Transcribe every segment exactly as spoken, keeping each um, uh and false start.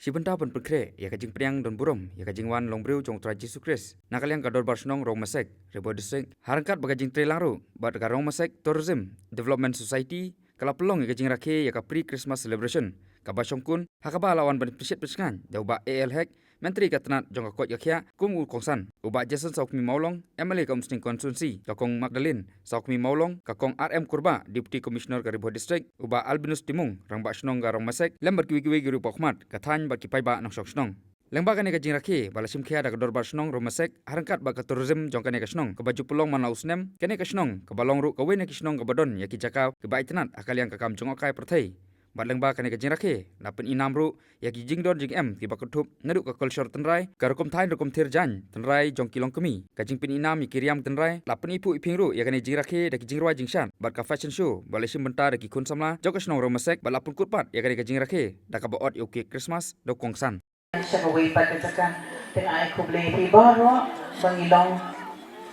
Shi bynta ban pynkhreh ïa ka jingpdiang don burom ïa ka jingwan long briew jong U Trai Jisu Khrist, na ka liang ka Dorbar Shnong Rongmasek, Ri Bhoi District, ha ryngkat bad ka jingtrei lang ruh bad ka Rongmasek Tourism Development Society ka la pynlong ïa ka jingrakhe ïa ka pre-Christmas celebration kaba shongkun, ha kaba la wan ban pynshit pynshngaiñ da u Bah A L Hek, Myntri ka tnat jong ka koit ka khiah kum u kongsan, u Bah Jason Sawkmie Mawlong, M L A ka Umsning Constituency, ka Kong Magdalene Sawkmie Mawlong, ka Kong R M Kurbah, Deputy Commissioner ka Ri Bhoi District, u Bah Albinus Timung, Rangbah Shnong ka Rongmasek, lem bad kiwei kiwei ki riewpawkhmat ka thaiñ bad ki paidbah nongshong shnong. Lyngba kane ka jingrakhe ba la shim khia da ka Dorbar Shnong Rongmasek ha ryngkat bad ka tourism jong kane ka shnong kaba ju pynlong man la u snem, kane ka shnong kaba long ruh kawei na ki shnong kaba don ïa ki jaka kiba ai tnat ha ka liang ka kam jngohkai pyrthei. Bad lyngba kane ka jingrakhe la pyni nam ruh ïa ki jingdon jingem kiba kynthup naduh ka culture tynrai, ka rukom thaiñ rukom thied jaiñ tynrai jong ki longkmie, ka jingpyni nam ïa ki riam tynrai, la pyni phuh iphieng ruh ïa kane ka jingrakhe da ki jingrwai jingshad bad ka fashion show ba la shim bynta da ki khun samla jong ka shnong Rongmasek, bad la pynkut pat ïa kane ka jingrakhe da kaba ot ïa u cake Christmas da u kongsan. Sha kawei pat ka jaka, te nga ai khublei ïa phi baroh ba ngi long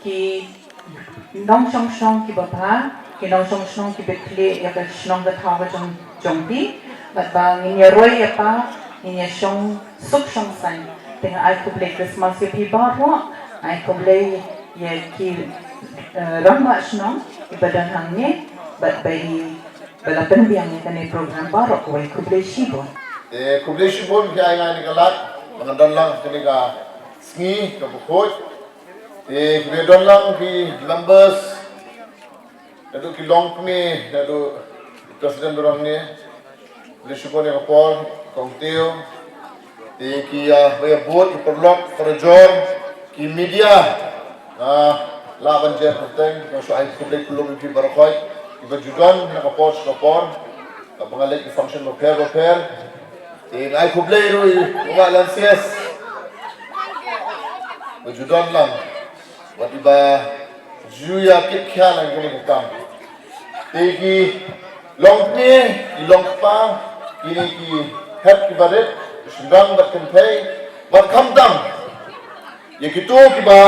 ki nongshong shnong kiba bha, ki nongshong shnong kiba khleh ïa ka shnong ka thaw ka jong jong phi. Bad ba ngin ïa roi ïa pa, ngin ïa shong suk shong saiñ. Te nga ai khublei Christmas ïa phi baroh, nga ai khublei ïa ki, eh, rangbah shnong kiba don hangne bad ba i ba la pynbiang ïa kane program baroh kawei. Khublei shibun. Eh, khublei shibun phi ai nga ïa kane ka lad ba ngan don lang kane ka sngi kaba khuid. Eh, phi don lang phi members, naduh ki longkmie, naduh president ba don hangne. Khublei shibun ïa ka por, Kong Teo. Te ki, ah, ba ïa bud, ki paralok, parajor, ki media. Ah, lah ban jer kyrteng, nga shu ai khublei kylluid ïa phi baroh khoit kiba ju don na ka por sha ka por, kaba nga leit ki function bapher bapher. Te nga ai khublei ruh ïa u Bah Lansias ba ju don lang. Wat iba ju ïa kit khia lang kane ka kam. Te ki longkmie, ki longkpa, kine ki hep kiba rit, shynrang bad kynthei, bad khamtam ïa kito kiba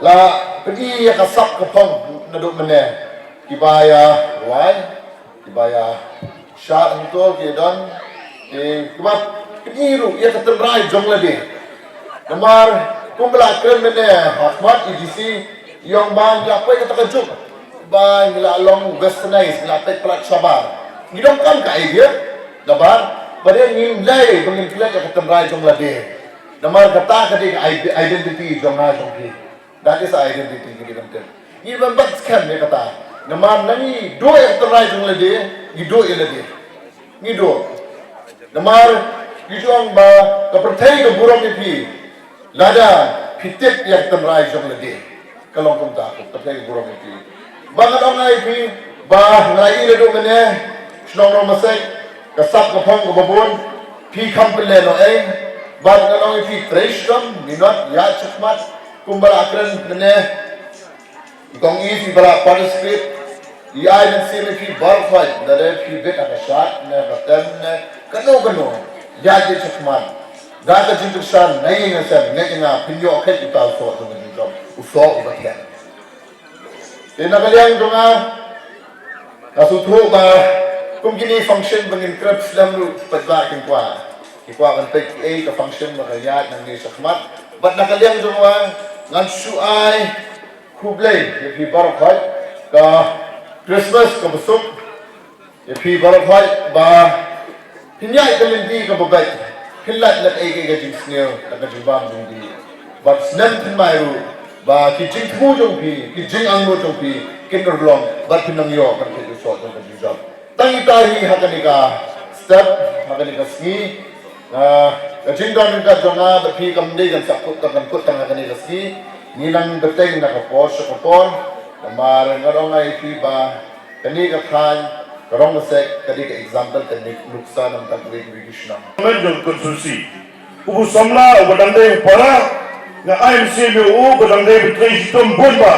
la pyni ïa ka sap ka phong naduh mynne, kiba ïa rwai, kiba ïa shad hangto ki don, ki, kiba pyni ruh ïa ka tynrai jong lade. Namar kumba la kren mynne ha khmat i D C, i ong ba ngi la peit kata ka juk ba ngi la long westernized, ngi la peit palat shabar. Ngi donkam ka idea, namar ba dei ngin leh ba ngin klet ïa ka tynrai jong lade. Namar kata ka dei ka ide-, identity jong nga jong phi. That is identity, ngi dei ban tip. Ngi ban bat skhem ïa kata. Namar na ngi duh ïa ka tynrai jong lade, ngi duh ïa lade. Ngi duh. Namar ngi ju ong ba ka pyrthei ka burom ïa phi lada phi tip ïa ka tynrai jong lade. Ka long kumta, ka pyrthei ka burom ïa phi. Ba nga ong ïa phi ba nga ïohi naduh mynne, shnong Rongmasek, ka sap ka phong kaba bun, phi kham pynlehnohei. Ba nga ong ïa phi, trei shitom, minot, ïaid shakhmat. Kumba la kren mynne, i kong i phi ba la participate, i ai mynsiem ïa phi baroh khoit, lada phi bit ha ka shad ne ka tem ne kano kano, ïaid shakhmat. Da ka jingkyrshan na ïing na sem, ngeit ïa nga phin ïoh kheit uta u soh jong ka jingjop, u soh uba thiang. Te na ka liang jong nga, nga sngewthuh ba kum kine function ba ngin kren slem ruh, paidbah kin kwah. Ki kwah ban peit kiei ka function ba ka ïaid nangne shakhmat. Bad na ka liang jong nga, ngan shu ai khublei ïa phi baroh khoit, ka Christmas kaba suk ïa phi baroh khoit, ba phin ïaid ka lynti kaba beit, phin lait lait ei ei ka jingsniew, da ka jingbam jingdih. Bad snem thymmai ruh, ba ki jingthmu jong phi, ki jingangnud jong phi kin urlong, bad phin nang ïoh ban kheit u soh jong ka jingjop. Tang ita hi ha kane ka step, ha kane ka sngi, ah, ka jingdon ryngkat jong nga bad phi kam dei kan sa kut tang, kan kut tang ha kane ka sngi. Ngi nang bteng na ka por sha ka por. Namar nga ong ïa phi ba kane ka thaiñ ka Rongmasek ka dei ka example, ka dei nuksa na ka bynta kiwei kiwei ki shnong. Chairman jong ka constituency, u ba samla, u ba dang dei u para, nga ai mynsiem ïa u ba dang dei ba trei shitom bun ba.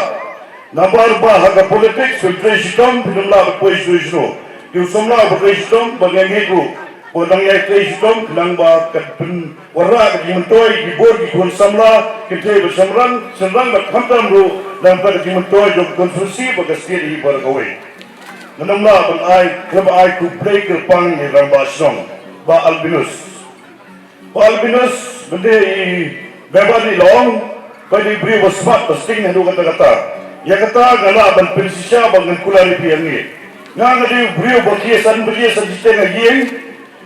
Namar ba ha ka politics, phi trei shitom, phin ym lah ban poi shuh shuh. Te u samla u ba trei shitom, ba nga ngeit ruh ba dang ïai trei shitom, khnang ba kan pynwanrah ka jingmyntoi ki bun ki khun samla, kynthei bad shynrang, shynrang bad khamtam ruh, na ka bynta ka jingmyntoi jong ka constituency bad ka state hi baroh kawei. Ngan ym lah ban ai, khlem ai khublei kyrpang ïa i Rangbah Shnong, Bah Albinus. Bah Albinus, mynta i Bevan i la ong ba i dei u briew ba smat ba sting haduh katta katta. Ïa kata nga lah ban pynshisha ba ngan kular ïa phi hangne. Nga nga dei u briew ba khie san baje san shiteng ha ïing.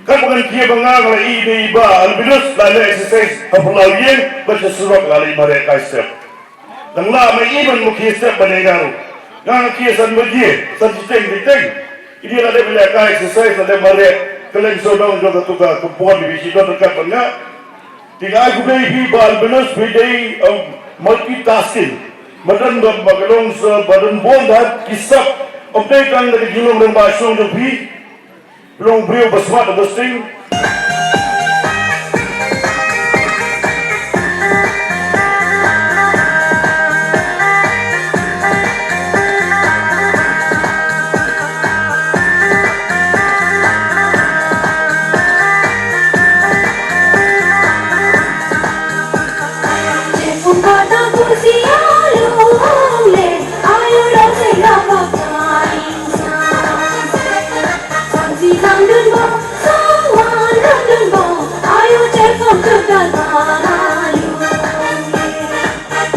Katba ngan khie ba nga nga la ïohi i Bah Albinus la leh exercise ha phyllaw ïing bad sha surok la leit mareh kai step. Dang lah ma i ban ma khie step ban ïa nga ruh. Nga nga khie san baje san shiteng shiteng. Ine la dep leh kai exercise, la dep mareh kylleng sawdong jong katu ka compound, ïa shi don ryngkat bad nga. Te nga ai khublei ïa phi Bah Albinus, phi dei, um, multitasking. Ba don ba, ba ka long sa, ba don bun da ki sap. Ym dei tang da ka jinglong rangbah shnong jong phi. Long briew ba smat ba sting.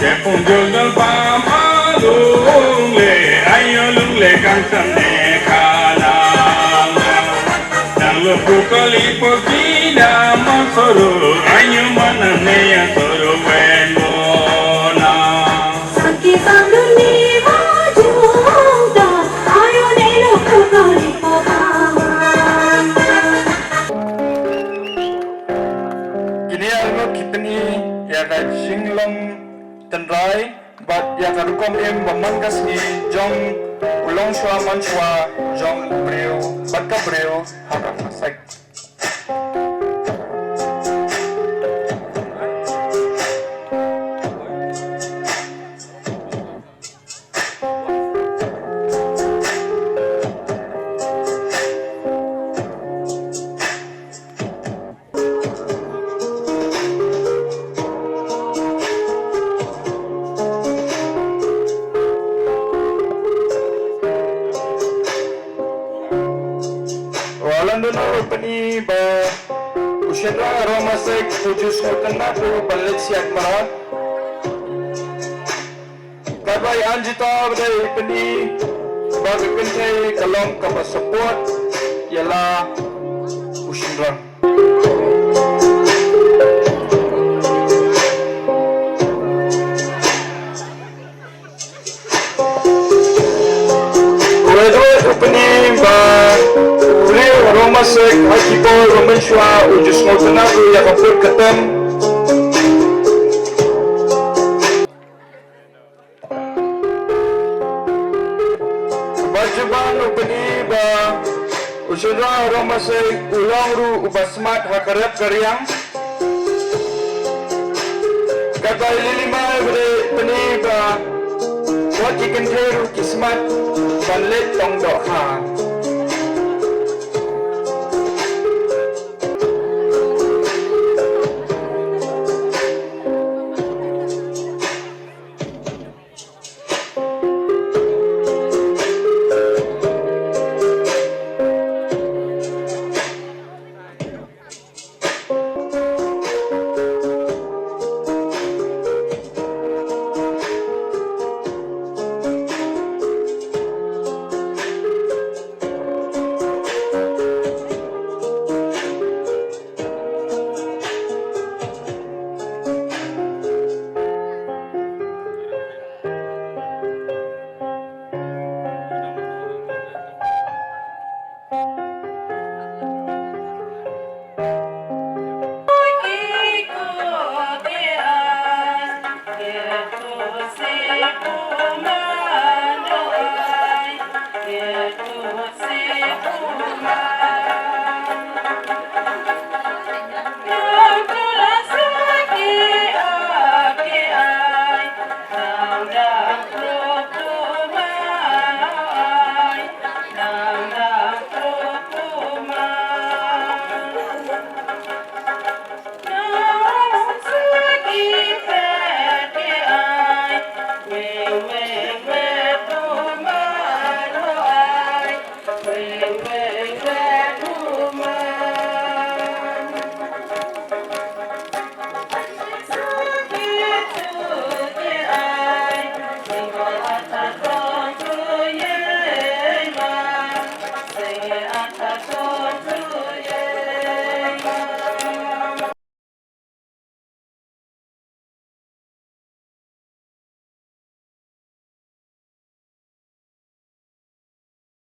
Te pung jul dal ba ma lung le, ayo lung le kang sam ne kala. Nang lo ku kali po ki da ma soro, ayo ma nang ne ya soro wen mo na. Saki sanduni ma jung da, ayo ne lo ku kali po ka. Kine arngut ki pyni ïa ka jinglong tynrai bad ïa ka rukom im ba man ka sngi jong u longshuwa manshuwa jong u briew bad ka briew ha Rangbah Sait. Walanda na u pyni ba u shynrang Roma Sek u ju sngewtynnat ruh ban leit siat mrad. Kaba i Anjita ba dei i pyni ba ka kynthei ka long kaba support ïa la u shynrang. Wei wei u pyni ba u briew Roma Sek ha ki por ba mynshuwa u ju sngewtynnat ruh ïa ka put ka tem. Ba juban u pyni ba u shynrang Roma Sek u long ruh uba smat ha ka rep ka riang. Kata i Lili Mai ba dei pyni ba wat ki kynthei ruh ki smat ban leit tong dohkha.